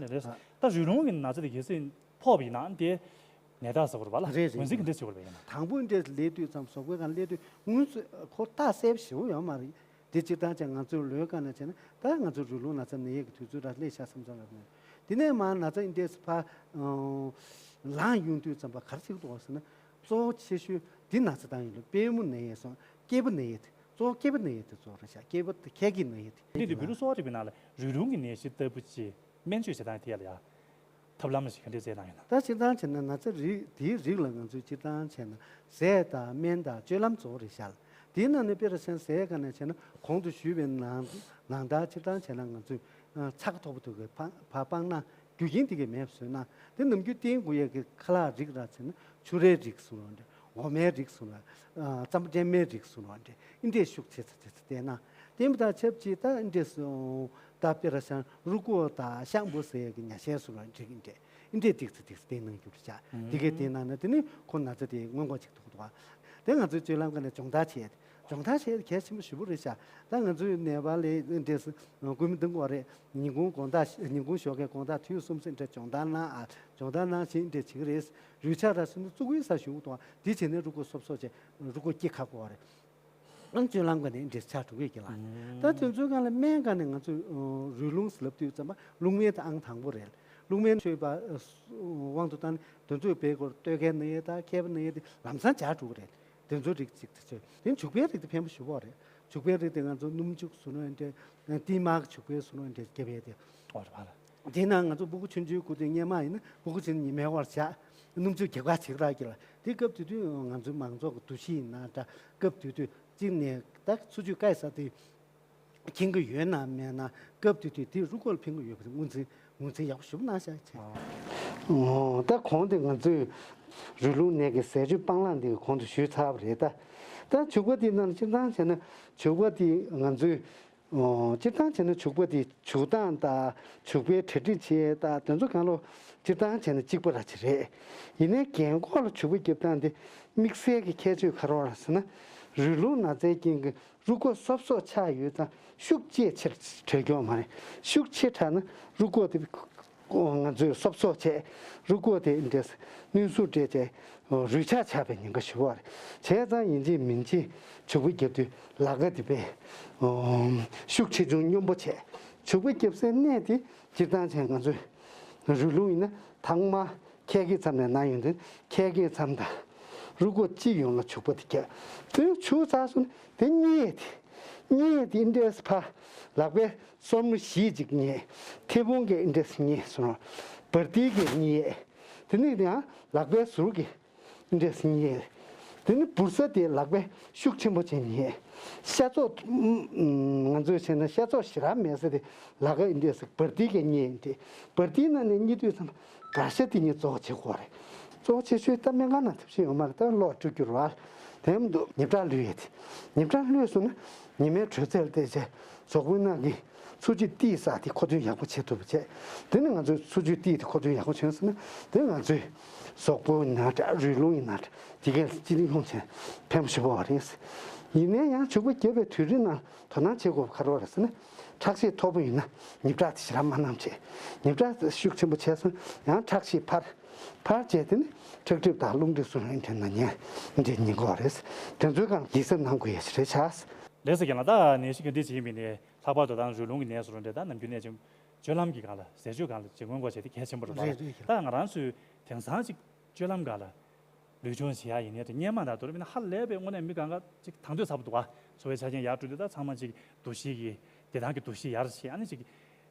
ལས་རེད། ད་རུས་རླུང་གི་ན་ཚ་དེ་གལ་སྲིད་ཕོག་པ་ཡིན་ན་དེ་ནད་རྟགས་ཟེར་བ་རེད་པ་ལ། རེད་རེད། ངོས་འཛིན་ག་འདྲ་བྱེད་དགོས་པ་ཡིན་ན། དང་པོ་འདྲ་སླེབས་དུས་ཙམ་གཟུགས་པོའི་སྒང་སླེབས་དུས་དངོས་སུ་ཁོ་རྟགས་གསལ་པོ་ཞེ་པོ་ཡོད་མ་རེད། དེ་སྤྱིར་བཏང་ཅང་ང་ཚོའི་ལོའི་སྒང་ནས་བྱས་ན་ད་ང་ཚོ་རུས་རླུང་ན་ཚ་ན་ཡས་ཀྱི་དུས་ཚོད་ར་སླེབས་ཤག་བསམ་བསམ་ར་མེད། དེ་ནས་མར་ན་ཚ་འདི་འདྲས་ཕར་ལངས་ཡོང་དུས་ཙམ་པ་ག་རེ་བྱེད་ཀྱི་འདུག་ཟེར་ན་གཙོ་བོ་ཆེ་ཤོས་འདི་ན་ཚ་བཏང་ཡོད་ལ་པུས་མོ་ན་ཡས་སོང་། སྐྱེས་བུ་ན་ཡས་དེ་གཙོ་བོ་སྐྱེས་བུ་ན་ཡས་དེ་གཙོ་བོ་རེད་ཤག་སྐྱེས་བུ་དེ་ཁལ་གྱིས་ན་ཡས་དེ། འདི་དུས་བོད་ལུགས་གསོ་བ་རིག་པའི་ནང་ལ་རུས་རླུང་གི་ནད་གཞི་ལྟ་བུ་ཅིག་སྨན་བཅོས་བྱེད་སྟངས་ཐད་ལ་ཡ། ཐབས་ལམ་ཞིག་ག་འདྲས་བྱས་གནང་ཡོད་ན། ད་སྤྱིར་བཏང་བྱས་ན་ན་ཚ་རིགས་དེའི་རིགས་ལ་ང་ཚོས་སྤྱིར་བཏང་བྱས་ན་ཟས་དང་སྨན་དང་སྤྱོད་ལམ་གཙོ་བོ་རེད་ཤག་དེའི་ནང་ནས་དཔེར་བཞག་ཟས་སྒང་ནས་བྱས་ན་གོང་དུ་ཞུས་པའི་ནང་ནང་ལྟར་སྤྱིར་བཏང་བྱས་ན་ང་ཚོས་ཚྭ་ཁ་མཐོ་པོ་ཐུག་གི་ཕ་ཕ་སྤང་ན་རྒྱུ་རྐྱེན་དེ་གས་མེད་པ་བཟོས་ན་དེ་ནམ་རྒྱུན་བསྟེན་དགོས་ཡས་ཀྱི་ཁ་ལག་རིགས་ར་བྱས་ན་ཆུ་རའི་རིགས་སུ་ར་འདྲ། འོ་མའི་རིགས་སུ་ར། རྩམ་པ་སྤྲན་མའི་རིགས་སུ་ར་འདྲ། ཨིན་འདྲས་ཤུགས་ཆེ་ཚ་ཆེ་ཚ་བསྟེན་ན། བསྟེན་པ་དང་ཆབས་ཅིག་ད་ཨིན་འདྲས་སུ། ད་དཔེར་བཞག་རུས་ཁོག་དང་ཤངས་པོ་ཟེར་ཡས་ཀྱི་ཉ་ཤལ་སུ་ར་འདྲ་ཨིན་འདྲས། ཨིན་འདྲས་ཏིག་ཙི་ཏིག་ཙི་བསྟེན་གནང་རྒྱུ་རེད་ཤག་དེ་གས་བསྟེན་གནང་ན་དེ་ནི་ཁོ་ན་ཚ་དེ་སྔོན་འགོག་ཅིག་ཐུབ་ཀྱི་འདུག་ག་དེ་ང་ཚོའི་སྤྱོད་ལམ་ཀ་ནས་སྦྱོང་བརྡར་བྱས་ཏེ། སྦྱོང་བརྡར་བྱས་ཏེ་གལ་ཆེན་པོ་ཞེ་པོ་རེད་ཤག་ད་ང་ཚོའི་ནེ་པ་ལའི་འདྲས་སུ་སྐུ་མི་གཏོང་གི་རེད། ཉིན་གུང་དགོང་དག་ཉིན་གུང་ཞོགས་ཀས་དགོང་དག་དུས་གསུམ་ཙམ་འདྲ་སྦྱོང་བརྡར་གནང་ཨ། སྦྱོང་བརྡར་གནང་བཞིན་འདྲས་བྱེད་ཀྱི་རེད། རུས་ཆག་ར་སུ་ནི་བཙུགས་ཀྱི་ས་ཞུ་གི་འདུག་དེ་བྱས་ནས་རུས་ཁོག་སོབ་སོབ་བྱས་རུས་ཁོག་སྐྱེ་ཁག་པོ་རེད། ཨང་སྤྱོད་ལམ་ཀ་ནས་འདྲས་ཆགས་འགྲོ་གི་ལ། ད་དེ་ཚོའི་སྒང་ལ་སྨན་སྒང་ནས་ང་ཚོས་རུས་རླུང་ཟེར་ལབ་དུས་ཙམ་པ་རླུང་སྨན་དེ་ཨང་དང་པོ་རེད། རླུང་སྨན་མཆོད་པ་དབང་དུ་བཏང་ནས་དེ་ཚོའི་བེ་སྐོར་སྟོད་ཁའི་ན་ཡས་དང་མཁལ་པའི་ན་ཡས་དེ་ལམ་སང་འཇགས་འགྲོ་གི་རེད། དེ་ཚོའི་རིགས་གཅིག་དེ་ཚོས་དེ་བྱུག་པའི་རིགས་དེ་ཕན་པོ་ཞེ་པོ་རེད། བྱུག་པའི་རིགས་དེ་ང་ཚོ་སྣུམ་བྱུག་ཟེར་ནོ་འདྲ། ཏིལ་མར་གྱི་བྱུག་པའི་ཟེར་ནོ་འདྲ་རྒྱབ་ཡས་དེ། ཨོ་རེད་པ་ལ། དེས་ན་ང་ཚོ་སྤུ་གུ་ཆུང་ཆུང་སྐུ་དུས་སྔོན་མ་ཡིན་ན་སྤུ་གུ་ཆུང་ཉི་མའི་བར་བཞག་སྣུམ་བྱུག་རྒྱག་ག་བྱེད་རག་གི་ལ། དེ་སྐབས་དེ་དུས་ང་ཚོའི་མང་ཚོགས་ཀྱི་འདུ་ཤེས་ཡིན་ན་འདྲ། སྐབས་དེ་དུས་གཅིག་ནས་ད་འཚོ་བཅུད་བཀག་ས་དེ་མཁྱེན་གྱི་ཡོད་ན་མེད་ན་སྐབས་དེ་དུས་དེ་རུས་ཁོག་ལ་ཕན་གྱི་ཡོད་པ་དེ་ངོས་འཛིན་ངོས་འཛིན་ཡག་པོ་ཞེ་པོ་གནང་ཤག་བྱས། ཨོ། ད་གོང་དེ་ང་ཚོས་རུས་རླུང་ནད་ཀྱི་ཟས་སྤྱོད་སྤང་བླང་འདི་གོང་དུ་ཞུས་ཚར་བ་རེད་ད། ད་བྱུག་པ་དེ་ནང་སྤྱིར་བཏང་བྱས་ན་བྱུག་པ་དེ་ང་ཚོས། ཨོ། སྤྱིར་བཏང་བྱས་ན་བྱུག་པ་དེ་བྱུག་སྟངས་དང་བྱུག་པའི་གྲ་སྒྲིག་བྱེད་སྟངས་དེ་ཚོ་གང་ལོ་སྤྱིར་བཏང་བྱས་ན་གཅིག་པ་ར་ཅིག་རེད། ཡིན་ནའི་རྒན་འཁོགས་ལ་བྱུག་པ་རྒྱབ་སྟངས་དེ་དམིགས་བསལ་གྱི་ཁྱད་ཆོས་ག་རེ་ཡོད་རེད་ཟེར་ན། རུས་རླུང་ན་ཚའི་རྐྱེན་གྱིས་རུས་ཁོག་སོབ་སོབ་ཆགས་ཡོད་ཙང་ཤུགས་ཆེ་ཆེར་དྲག་ཀྱོག་མ་རེད། ཤུགས་ཆེ་དྲགས་ན་རུས་ཁོག་དེ་ང་ཚོས་སོབ་སོབ་བྱས། རུས་ཁོག་དེ་འདྲས་གནོན་ཤུགས་སྤྲད་བྱས་རུས་ཆག་ཆགས་པའི་ཉེན་ཁ་ཞེ་པོ་རེད། བྱས་ཙང་ཡིན་གཅིག་མིན་གཅིག་བྱུག་པ་རྒྱབ་དུས་ལག་པ་དེ་དཔེ་ཤུགས་ཆེ་ཆུང་སྙོམས་པོ་བྱས། བྱུག་པ་རྒྱབ་སའི་གནས་དེ་སྤྱིར་བཏང་བྱས་ང་ཚོས་རུས་རླུང་ཡིན་ན་དྭངས་མ་ཁལ་གྱི་མཚམས་ནས་ན་ཡོང་དུས་ཁལ་གྱི་མཚམས་དང་རུས་ཁོག་སྤྱི་ཡོངས་ལ་བྱུག་པ་དེ་རྒྱབ། དེ་བྱུག་ཚར་སོང་ན་དེ་གཉིད་དེ་གཉིད་དེ་འདྲས་ཕ་ལག་པའི་སོར་མོ་བཞི་ཅིག་གཉིད། མཐེ་བོང་གི་འདྲས་གཉིད་སོང་། བར་ཐིག་གི་གཉིད། དེ་ནས་ཡང་ལག་པའི་ཟུར་གྱི་འདྲས་གཉིད། དེ་ནི་འབུར་ས་དེ་ལག་པའི་ཤུགས་ཆེན་པོ་ཅན་གཉིད། ཤ་ཚོགས་ང་ཚོས་བྱས་ན་ཤ་ཚོགས་ཞེ་དྲག་མེད་ས་དེ་ལག་པའི་འདྲས་བར་ཐིག་གི་གཉིད་དེ། བར་ཐིག་ནང་ནས་གཉིད་དུས་ཙམ་དགར་ཤ་དེ་གཉིད་གཙོ་བོ་བྱེད་དགོས་རེད། གཙོ་བོ་བྱེད་ཤོས་ད་སྨན་ཁང་ནང་ཐབས་ཤེས་ཡོད་མ་རེད། ད་གློག་འཁྲུ་རྒྱུ་རེད་བ། དེ་མི་འདུག་ཉེ་འབྲག་ལུས་ཡོད་དེ། ཉེ་འབྲག་ལུས་སོང་ན་ཉི་མའི་དྲོད་ཚད་ལ་བལྟས་བྱས་གཟུགས་པོའི་ནང་གི་འཚོ་བཅུད་ཏོག་ཙམ་དེ་མཁོ་འདོན་ཡག་པོ་བྱེད་ཐུབ་པ་བྱས། དེ་ནི་ང་ཚོའི་འཚོ་བཅུད་ཏོག་ཙམ་དེ་མཁོ་འདོན་ཡག་པོ་བྱུང་སོང་ན་དེ་ང་ཚོའི་གཟུགས་པོ་ཡིན་ན་འདྲ་རུས་རླུང་ཡིན་ན་འདྲ་དེ་གས་སྤྱི་ལ་ཡོང་བྱས་ཕན་པོ་ཞེ་པོ་རེད། ཡིན་ནའི་ཡང་བྱུག་པ་བརྒྱབ་པའི་དུས་རིང་ནང་དོ་སྣང་བྱེད་དགོས་པ་ག་རེ་རེད་ཟེར་ན། ཁྲག་ཤེད་མཐོ་པོ་ཡིན་ན་ཉེ་འབྲག་དེ་ཞེ་དྲག་མ་གནང་བྱས། ཉེ་འབྲག་དེ་ཤུགས་ཆེན་པོ་བྱས་སོང་ཡང་ཁྲག་ཤེད་འཕར། ཕར་བྱས་དེ་ནི་ཁྲག་གྲིབ་དང་རླུང་མཁྲིས་སུ་ལ་འདྲེན་ན་ཉེན་འདྲེན་ཉེན་ཁ་རེད། དེ་ཚོའི་སྒང་ལ་འགྱིག་ཟ་གནང་དགོས་ཡ་ཞིག་རེད་ཤག་ལགས་སོ། རྒན་ལགས། ད་ནད་གཞི་ག་འདྲ་ཅིག་ཡིན་པ་ཡིན་ནའི་ལྷག་པར་དུ་ད་རུས་རླུང་གི་ནད་སོགས་འདྲ་ད་ནམ་རྒྱུན་ནས་ཅིག་སྤྱོད་ལམ་གྱི་སྒང་ལ་ཟས་སྤྱོད་སྒང་ལ་ཅིག་སྔོན་འགོག་བྱས་ཏེ་གལ་ཆེན་པོ་རེད་པ། རེད་རེད། ད་ང་རང་ཚོས་དེང་སང་ཅིག་སྤྱོད་ལམ་སྒང་ལ་ལུས་སྦྱོང་བྱེད་ཡ་ཡིན་ནའི་རེད། སྔོན་མ་དང་དུས་རབས་ནི་ཧ་ལས་པའི་དངོས་གནས་མི་གང་ག་ཅིག་དང་དོད་ཚ་པོ་འདུག་ག་འཚོ་བའི་ཆ་རྐྱེན་ཡག་འགྲོ་དུས་ད་ཚང་མ་ཅིག་འདུ་ཤེས་ཀྱི་བདེ་ཐང་གི་འདུ་ཤེས་ཡར་ཞིག་ཨ་ནི་ཅིག་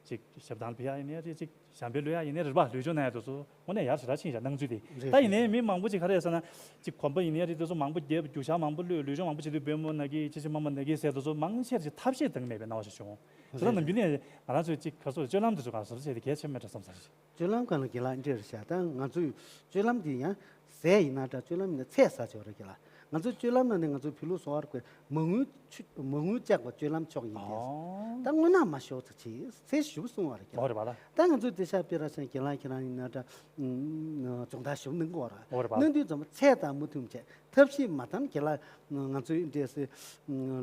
ཅིག་ཞབས་བཏང་ཕེབས་ཡ་ཡིན་ནའི་རེད། ཅིག་ཞབས་པད་བླུག་ཡ་ཡིན་ནའི་རེད་པ། ལུས་སྦྱོང་གནང་ཡ་དེ་ཚོ་དངོས་གནས་ཡར་ཞེ་དྲག་ཕྱིན་བཞག་སྣང་ཚུལ་དེ། རེད་ད་ཡིན་ནའི་རེད། མི་མང་པོ་ཅིག་ག་རེ་ཟེར་ན་ཅིག་གོམ་པ་ཡིན་ནའི་རེད། དེ་ཚོ་མང་པོ་བརྒྱབ་རྒྱུག་ཤར་མང་པོ་བླུགས་ལུས་སྦྱོང་མང་པོ་བྱེད་དུས་དཔོན་པོ་ན་གི་ཅི་ཅི་མ་མ་ན་གི་ཟེར་དེ་ཚོ་མང་ཆེར་ཅིག་ཐབས་ཤེས་དང་མེད་པའི་སྣང་བ་ཞིག་བྱུང་། དེ་ལ་ནམ་རྒྱུན་ནས་ང་རང་ཚོས་ཅིག་ག་ཚོད་སྤྱོད་ལམ་དེ་ཚོ་གང་གཟབ་གཟབ་བྱས་ཏེ་གལ་ཆེན་པོ་མེད་འགྲོ་བསམ་ས་རེད། སྤྱོད་ལམ་སྒང་ལ་རྒན་ལགས་འདི་འདྲ་རེད་ཤག་ད་ང་ཚོས་སྤྱོད་ལམ་འདི་ཡང་ཟས་ཡིན་ན་འདྲ་སྤྱོད་ལམ་ཡིན་ན་ཚལ་ཟ་ཆོག་རེད་རྒན་ལགས། ང་ཚོའི་སྤྱོད་ལམ་ནང་ནས་ང་ཚོའི་བོད་ལུགས་གསོ་བ་རིག་པའི་མ་དངུལ་ཆུ་མ་དངུལ་བཅག་པ་སྤྱོད་ལམ་ཕྱོགས་ཡིན་ཏེ། ཨོ། ད་དངོས་ནག་མ་ཞོག་ཚ་ཆེ་ཚེ་ཞུ་གསུང་བ་རེད་རྒན་ལགས། ཨོ་རེད་པ་ལགས། ད་ང་ཚོས་དེ་ཤ་སྤེ་ར་ཆེན་རྒན་ལགས་ཁྱེད་རང་ཡིན་ན་འདྲ་སྦྱོང་བརྡར་ཞུ་གནང་གི་བ་ར། ཨོ་རེད་པ། གནང་དུས་ཙམ་པ་ཚལ་དང་མ་མཐུན་བྱས་ཐབས་ཤེས་མ་དམ་རྒན་ལགས་ང་ཚོའི་འདྲ་སེ་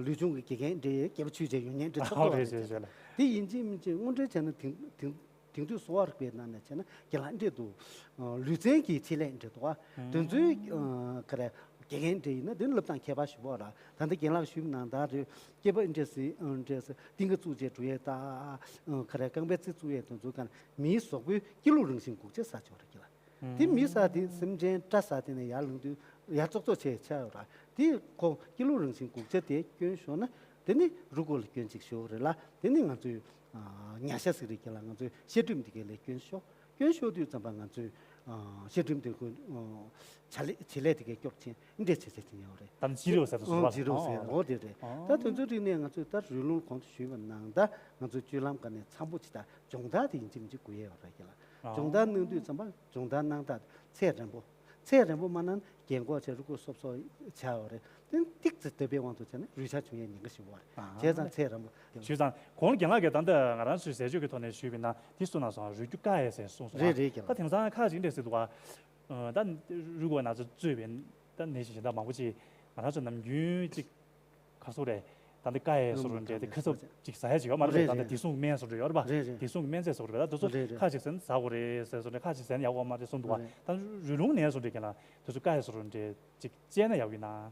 ལུས་སྦྱོང་གི་དགེ་རྒན་འདྲ་སྐྱེས་པ་ཆོས་ཅན་ཡོད་ཉེན་འདྲ་ཆགས་ཨོ་ཀྱི་བ་རེད་རེད་རེད་རེད་ལགས། དེ་ཡིན་གཅིག་མིན་གཅིག་དངོས་འབྲེལ་བྱས་ན་དེང་དེང་། དེང་དུས་གསོ་བ་རིག་པའི་ནང་ནས་བྱས་ན་རྒན་ལགས་འདྲེས་འདུག་ལུས་རྩལ་གྱི་ཆེད་ལས་འདྲེས་འདུག་ཨ། དེ་ཚོའི་ག་རེ་དགེ་རྒན་འདྲེས་ཡིན་ན་དེ་ནི་སློབ་སྟངས་ཁྱད་པར་ཞིག་འོ་ར། ད་ལྟ་རྒན་ལགས་ཞུས་ནང་ལྟར་རེད། སྐྱེས་པ་འདྲེས་སི་འདྲེས་སི་གཏིང་ཁ་བཙུགས་རྗེས་འགྲོ་ཡས་ད་ག་རེ་རྐང་པའི་རྩེ་བཙུགས་ཡས་དེ་ཚོའི་སྒང་མིའི་གཟུགས་པོའི་སྐྱིད་ལུག་རང་བཞིན་འགུག་བྱེད་ཟ་ཆོག་རེད་རྒན་ལགས། དེ་མི་ཟ་དེ་སེམས་ཅན་སྐྲ་ཟ་དེ་ནས་ཡར་ལངས་དུས་ཡར་ཙོག་ཙོག་བྱས་ཆགས་ཡོད་ར། དེ་ཁོ་སྐྱེ་ལུགས་རང་བཞིན་འགུག་བྱ་དེ་སྐྱོན་ཤོར་ན། དེ་ནི་རུས་ཁོག་ལ་སྐྱོན་ཅིག་ཤོར་རེད་ལ། དེ་ནི་ང་ཚོའི་ཨ་ཉ་ཤ་ཟེར་རེད་ཀྱི་ལ། ང་ཚོའི་ཤ་སྒྲིམ་དེ་གའི་ལ་སྐྱོན་ཤོར། སྐྱོན་ཤོར་དུས་ཙམ་པ་ང་ཚོའི་ཨ་ཤ་སྒྲིམ་དེ་ཁོ་ཨ་བྱ་ལས་བྱེད་ལས་དེ་གའི་སྐྱོར་ཕྱིན་འདྲེ་བྱེད་བྱེད་ཀྱི་ཡོད་རེད། ད་ནི་ཕྱི་རོལ་ཟེར་དུ་ཨང་སོང་བ། ཕྱི་རོལ་ཟེར། ཨང་། འོ་དེ་རེད། ཨང་། ད་དེ་ཚོའི་རིགས་ནས་ང་ཚོས་ད་རུས་ལུང་གོང་དུ་ཞུས་པ་ནང་ལྟར་ང་ཚོའི་སྤྱོད་ལམ་ག་ནས་འཚམ་པོ་ཅིག་དང་སྦྱོང་བརྡར་དེ་ཡིན་གཅིག་མིན་གཅིག་དགོས་ཡས་ཡོད་རེད་ཀྱི་ལ། ཨང་། སྦྱོང་བརྡར་གནང་དུས་ཙམ་པ་སྦྱོང་བརྡར་གནང་སྟངས་ཚད་རན་པོ། ཚད་རན་པོ་མ་གནང་ན་རྒན་གོག་བྱས་རུས་ཁོག་སོབ་སོབ་ཆགས་ཡོད་རེད། དེ་ཏིག་ཙི་འདོད་པའི་དབང་དུ་བྱས་ན་རུས་ཆག་བྱུང་ཡས་ཉེན་ཁ་ཞེ་པོ་རེད། ཨ། བྱས་ཙང་ཚད་རན་པོ། ཞུས་ཙང་གོང་རྒན་ལགས་ཀྱིས་ད་ལྟ་ང་རང་ཚོའི་ཟས་སྤྱོད་ཀྱི་ཐོག་ནས་ཞུས་པ་ཡིན་ན་དེ་གསུངས་གནང་སོང་། རུས་རྒྱུ་བཀག་ཡས་ཟེར་གསུངས་སོང་། རེད་རེད་ཀྱི་ལ། ད་དེང་སང་ཁ་ཅིག་འདྲ་ཟེར་འདུག་ག་ད་རུས་ཁོག་ན་ཚ་གཙོས་པའི་ད་ནད་གཞི་གཞན་དག་མང་པོ་ཅིག་ང་རང་ཚོ་ནམ་རྒྱུན་ཅིག་ག་རེ་ཟེར་དགོས་རེད། ད་འདི་བཀག་ཡས་བཟོ་འདྲ་འདྲ་དེ་ཁ་ཚབ་ཅིག་ཟ་ཡས་ཅིག་ཡོད་མ་རེད། རེད་ད་འདི་རེད། བདེ་སྲུང་སྨན་བཟོ་འདྲ་ཡོད་རེད་པ། རེད་རེད། བདེ་སྲུང་སྨན་རྫས་བཟོ་འདྲ་རེད་པ། ད་དེ་ཚོ་རེད་རེད། ཁ་ཅིག་ཟས་ན་ཟ་དགོས་རེད་ཟེར་བཟོ་འདྲ། ཁ་ཅིག་ཟས་ན་ཡག་པོ་མ་རེད་གསུངས་འདུག་ག་རེད། ད་རུས་ལུང་ནད་བཟོ་འདྲ་གྱི་ལ་དེ་ཚོ་བཀག་ཡས་བཟོ་འདྲ་འདྲ་ཅིག་བཅད་ན་ཡག་པོ་ཡིན་ན།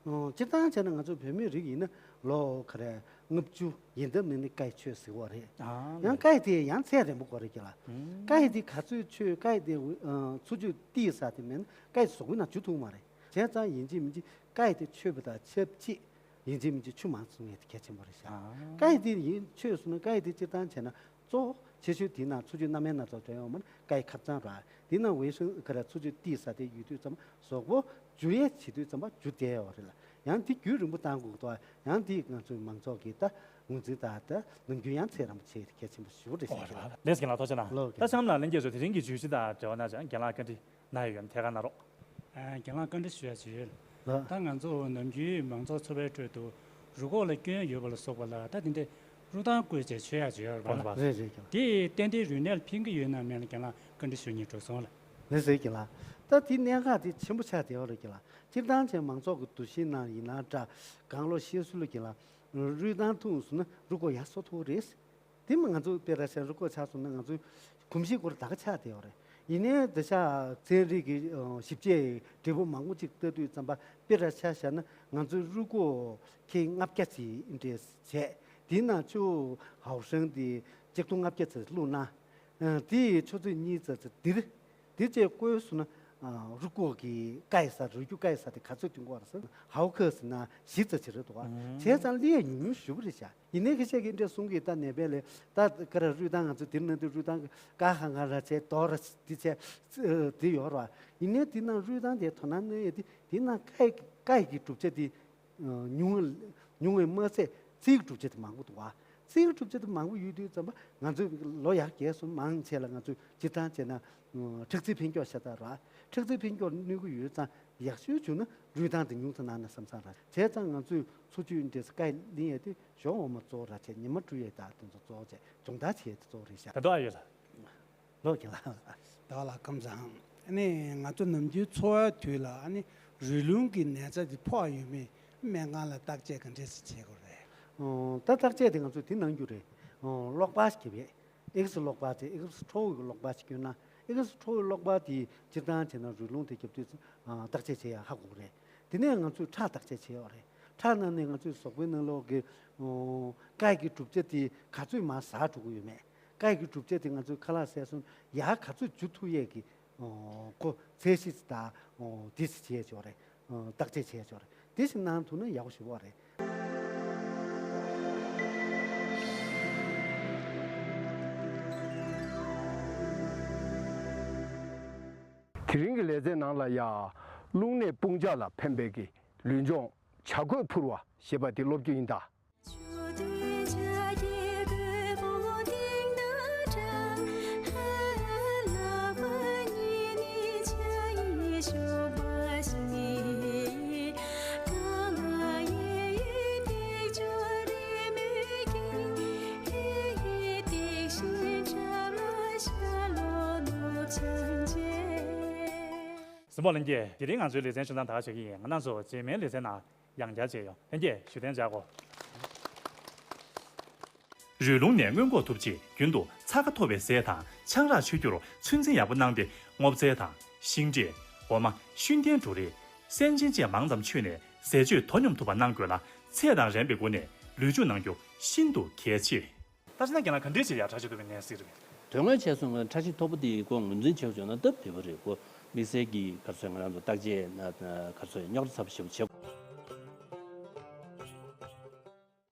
ཨོ། སྤྱིར་བཏང་བྱས་ན་ང་ཚོ་བོད་མི་རིགས་ཡིན་ན་ལོ་ག་རེ་ལྔ་བཅུ་ཡན་འདབ་ནས་ནི་བཀའ་ཡི་ཆོས་ཟེར་བ་རེད། ཨ་ཡང་ལགས། བཀའ་ཡི་དེ་ཡང་ཚད་རན་པོ་དགོས་རེད་ཀྱི་ལ། ཨུམ། བཀའ་ཡི་དེ་ག་ཚོད་མཆོད། བཀའ་ཡི་དེ་ཨ་འཚོ་བཅུད་ཏིག་ཙམ་དེ་མེད་ན་བཀའ་ཡི་གཟུགས་པོའི་ནང་འཇུ་ཐུབ་མ་རེད། བྱས་ཙང་ཡིན་གཅིག་མིན་གཅིག་བཀའ་ཡི་དེ་མཆོད་པ་དང་ཆབས་ཅིག་ཡིན་གཅིག་མིན་གཅིག་ཆུ་མང་ཙམ་བཟུང་ཡས་དེ་གལ་ཆེན་པོ་རེད་ཤག་ཨ། བཀའ་ཡི་དེ་ཡིན་མཆོད་སོང་ན་བཀའ་ཡི་དེ་སྤྱིར་བཏང་བྱས་ན། གཙོ་བོ་ཆེ་ཤོས་དེའི་ནང་འཚོ་བཅུད་སྣ་མིན་སྣ་ཚོགས་འདྲེས་ཡོད་མ་རེད། བཀའ་ཡི་ཁ་བྱང་ར། དེའི་ནང་ཝེ་ཤིང་ག་རེ་འཚོ་བཅུད་ཏིག་ཙམ་དེ་ཡོད་དུས་ཙམ་པ་གཟུགས་པོ་འཇུ་ཡས་བྱེད་དུས་ཙམ་པ་འཇུ་བསྡད་ཡོད་རེད་ལ། ཡང་དེ་རྒྱུན་རིང་པོ་བཏང་དགོས་འདུག་ཡང་དེ་ང་ཚོའི་མང་ཚོགས་ཀྱི་ད་ངོས་འཛིན་དང་ད་ནམ་རྒྱུན་ཡང་ཚད་རན་པོ་བྱེད་ཡས་དེ་གལ་ཆེན་པོ་ཞེ་པོ་རེད་ཤག་ལགས་སོ། རྒན་ལགས་ཐུགས་རྗེ་གནང་། ལགས། ད་གཤམ་ལ་ལྷན་རྒྱས་ཚོ་དེ་རིང་གི་བརྗོད་གཞི་དང་འབྲེལ་བ་གནང་ཅིང་རྒན་ལགས་བཀའ་འདྲི་གནང་ཡས་ཡོད་ན་ཐད་ཀར་གནང་རོགས། ཨ། རྒན་ལགས་བཀའ་འདྲི་ཞུ་ཡ་ཅིག་ཡོད། ལགས། ད་ང་ཚོ་ནམ་རྒྱུན་མང་ཚོགས་འཚོ་བའི་ཁྲོད་དུ་རུས་ཁོག་ལ་སྐྱོན་ཡོད་པ་ལ་སོགས་པ་ལ་ད་དེ་འདྲའི་རུས་ཐང་བསྐོལ་བྱས་མཆོད་ཡ་ཅིག་ཡོད་རེད་པ། རེད་རེད་ཀྱི་ལགས། དེ་ཏན་ཏན་རུས་ནད་ལ་ཕན་གྱི་ཡོད་ན་མེད་ན་རྒན་ལགས་བཀའ་འདྲི་ཞུ་སྙིང་བྲོ་སོང་ལགས། ལགས་སོ་ཀྱི་ལགས། ད་དེ་གནད་འགག་དེ་ཆེན་པོ་ཆགས་བསྡད་ཡོད་རེད་ཀྱི་ལགས། སྤྱིར་བཏང་བྱས་མང་ཚོགས་ཀྱི་འདུ་ཤེས་ནང་ཡིན་ན་འདྲ། གང་ལོ་ཤེས་སུ་ལ་ཀྱི་ལགས། རུས་ཐང་ཐུང་སོང་ན་རུས་ཁོག་ཡར་སོ་ཐུབ་རེད། དེ་མ་ང་ཚོ་དཔེ་ར་ཤ་རུས་ཁོག་ཆག་སོང་ན་ང་ཚོའི་གོམས་གཤིས་སྐོར་ད་ག་ཆགས་བསྡད་ཡོད་རེད། ཡིན་ནའི་འདི་ཤ་ཚན་རིག་གི་ཞིབ་དཔྱད་འབྲས་བུ་མང་པོ་ཅིག་ལྟ་དུས་ཙམ་པ་དཔེ་ར་ཤ་བཞག་ན་ང་ཚོའི་རུས་ཁོག་ཁལ་ལྔ་བརྒྱ་ཅིག་འདྲས་བྱས། དེའི་ནང་ཆུ་ཧའོ་ཧྲང་དེ་ཆིག་སྟོང་ལྔ་བརྒྱ་ཙམ་བླུགས་ན། དེའི་ཆུ་ཚོད་གཉིས་ཙམ་ཙམ་འདིར། དེ་བཅས་བསྐོལ་སོང་ན། ཨ། རུས་ཁོག་གི་བཀའ་ཡི་ས། རུས་རྒྱུད་བཀའ་ཡི་ས་དེ་ག་ཚོད་ཐོན་གྱི་ཡོད་རེད་ཟེར་ན་ཧའོ་ཁེ་ཟེར་ན་བཞི་ཙམ་ཅིག་རེད་འདུག་ག་ཨང་། བྱས་ཙང་ལས་ཉུང་ཉུང་ཞེ་པོ་རེད་ཤག་ཡིན་ནའི་ཁ་ཤས་ཀྱིས་འདྲ་གསུང་གི། ད་ནད་པ་ལ་ད་ག་རེ་རུས་ཐང་ང་ཚོ་འདིར་ན་འདི་རུས་ཐང་ཀ་ཧ་ང་ར་བྱས་དོ་ར་འདི་བྱས་འདི་ཡོད་རེད་པ། ཡིན་ནའི་འདི་ནང་རུས་ཐང་དེ་དོ་སྣང་གནང་ཡས་དེ་འདི་ནང་བཀའ་ཡི་བཀའ་ཡི་གི་གྲུབ་ཆ་དེ། ཉུང་ཉུང་བས་མ་ཚད་རྩིས་ཀྱི་གྲུབ་ཆ་དེ་མང་པོ་འདུག་བ། རྩིས་ཀྱི་གྲུབ་ཆ་དེ་མང་པོ་ཡོད་དུས་ཙམ་པ་ང་ཚོས་ལོ་ཡར་རྒས་སོང་མང་ཆེ་ལ་ང་ཚོས་སྤྱིར་བཏང་བྱས་ན་ཁྲག་རྩའི་འཕེལ་འགྱུར་ཤ་སྟག་ར། ཁྲག་རྩའི་འཕེལ་འགྱུར་གནོད་ཀྱི་ཡོད་ཙང་ཡག་ཤོས་བྱུང་ན་རུས་ཐང་དེ་ཉུང་ཙམ་གནང་ན་བསམ་བསམ་ར། བྱས་ཙང་ང་ཚོས་འཚོ་བཅུད་འདྲེས་བཀའ་ལེན་ཡས་དེ་གཞོགས་འོག་མ་གཙོ་བོ་ར་བྱས་ཉི་མ་བཀྲུ་ཡས་དང་དེ་ཚོ་གཙོ་བོ་བྱས་སྦྱོང་བརྡར་བྱེད་ཡས་དེ་གཙོ་བོ་རེད་ཤག་ད་དུང་ཨ་ཡོད་ལ། ལོ་རྒན་ལགས། ཟླ་བ་ལགས་སྐུ་ཁམས་བཟང་། ཨ་ནི་ང་ཚོ་ནམ་རྒྱུན་འཚོ་བའི་དུས་ལ་ཨ་ནི་རུས་ལུང་གི་ནད་ཚ་དེ་ཕོག་ཡོད་མེད་སྨན་ཁང་ལ་བརྟག་དཔྱད་ག་འདྲས་སེ་བྱེད་དགོས་རེད། ཨོ། ད་བརྟག་དཔྱད་དེ་ང་ཚོས་དེ་གནང་རྒྱུ་རེད། ཨོ། གློག་པར་ཞིག་བརྒྱབ་ཡས། ཨེག་སི་གློག་པར་དེ་ཨེག་སི་ཁྲོ་བོ་གི་གློག་པར་ཞིག་བསྐྱོན་ན། ཨེག་སི་ཁྲོ་བོའི་གློག་པར་དེ་སྤྱིར་བཏང་བྱས་ན་རུས་ལུང་དེ་བརྒྱབ་དུས་ཨ་བརྟག་དཔྱད་བྱེད་ཡ་ཧ་གོ་གི་རེད། དེ་ནས་ང་ཚོས་ཁྲག་བརྟག་དཔྱད་བྱེད་ཡོད་རེད། ཁྲག་ནང་ནས་ང་ཚོའི་གཟུགས་པོའི་ནང་ལོགས་ཀྱི་ཨོ་བཀའ་ཡི་གྲུབ་ཆ་དེ་ག་ཚོད་མར་ཟག་འགྲོ་གི་ཡོད་མེད། བཀའ་ཡི་གྲུབ་ཆ་དེ་ང་ཚོའི་ཁ་ལག་བཟས་སོང་ཡར་ག་ཚོད་འཇུ་ཐུབ་ཡས་ཀྱི་ཨོ་ཁོ་ཚད་གཞི་དང་ཨོ་དེ་ཚོ་བྱས་ཡོད་རེད། ཨོ་བརྟག་དཔྱད་བྱས་ཡོད་རེད། དེ་ཞིག་གནང་ཐུབ་ན་ཡག་པོ་ཞེ་པོ་རེད། དེ་རིང་གི་ལེ་ཚན་ནང་ལ་ཡ། རླུང་ནད་དཔུང་བཅག་ལ་ཕན་པའི་གི་ལུས་སྦྱོང་བྱ་རྒོད་འཕུར་བ་ཞེས་པ་དེ་སློབ་རྒྱུ་ཡིན་ད། གཟིགས་མོ་ལྷན་རྒྱས། དེ་རིང་ང་ཚོའི་ལེ་ཚན་ཆུང་ཙམ་ད་ག་ཞུ་གི་ཡིན། ང་རང་ཚོ་རྗེས་མའི་ལེ་ཚན་ནང་ཡང་བསྐྱར་མཇལ་ཡོང་། ལྷན་རྒྱས་བཞུགས་གདན་འཇགས་དགོས། རུས་ལུང་ནད་སྔོན་འགོག་ཐུབ་ཆེད་རྒྱུན་དུ་ཚྭ་ཁ་མཐོ་བའི་ཟས་དང་ཆང་རག་མཆོད་རྒྱུར་ཚོད་འཛིན་ཡག་པོ་གནང་སྟེ། སྔོ་ཚལ་དང་ཤིང་འབྲས། འོ་མ། ཤུན་ལྡན་འབྲུ་རིགས། སྲན་ཆེན་བཅས་མང་ཙམ་མཆོད་ནས་ཟས་སྤྱོད་དོ་སྙོམས་ཐུབ་པ་གནང་དགོས་ལ། ཚད་དང་རན་པའི་སྒོ་ནས་ལུས་སྦྱོང་གནང་རྒྱུ་ཤིན་ཏུ་གལ་ཆེ། ད་ཕྱི་ནང་རྒན་ལགས་ག་འདྲས་བྱས་ཡ་ཁྲག་ཤེད་མཐོ་བའི་ནད་སེལ་རེད་པས། དོན་དངོས་བྱས་སོང་ན་ཁྲག་ཤེད་མཐོ་པོ་དེ་ཁོ་ངོས་འཛིན་བྱེད་དགོས་ན་སྟབས་བདེ་པོ་རེད། ཁོ་དམིགས་བསལ་གྱི་ག་རེ་ཟེར་ང་རང་ཚོ་བརྟག་དཔྱད་ན་ག་རེ་ཟེར་རྙོག་དྲ་ཚ་པོ་ཞེ་པོ་བྱེད་དགོས།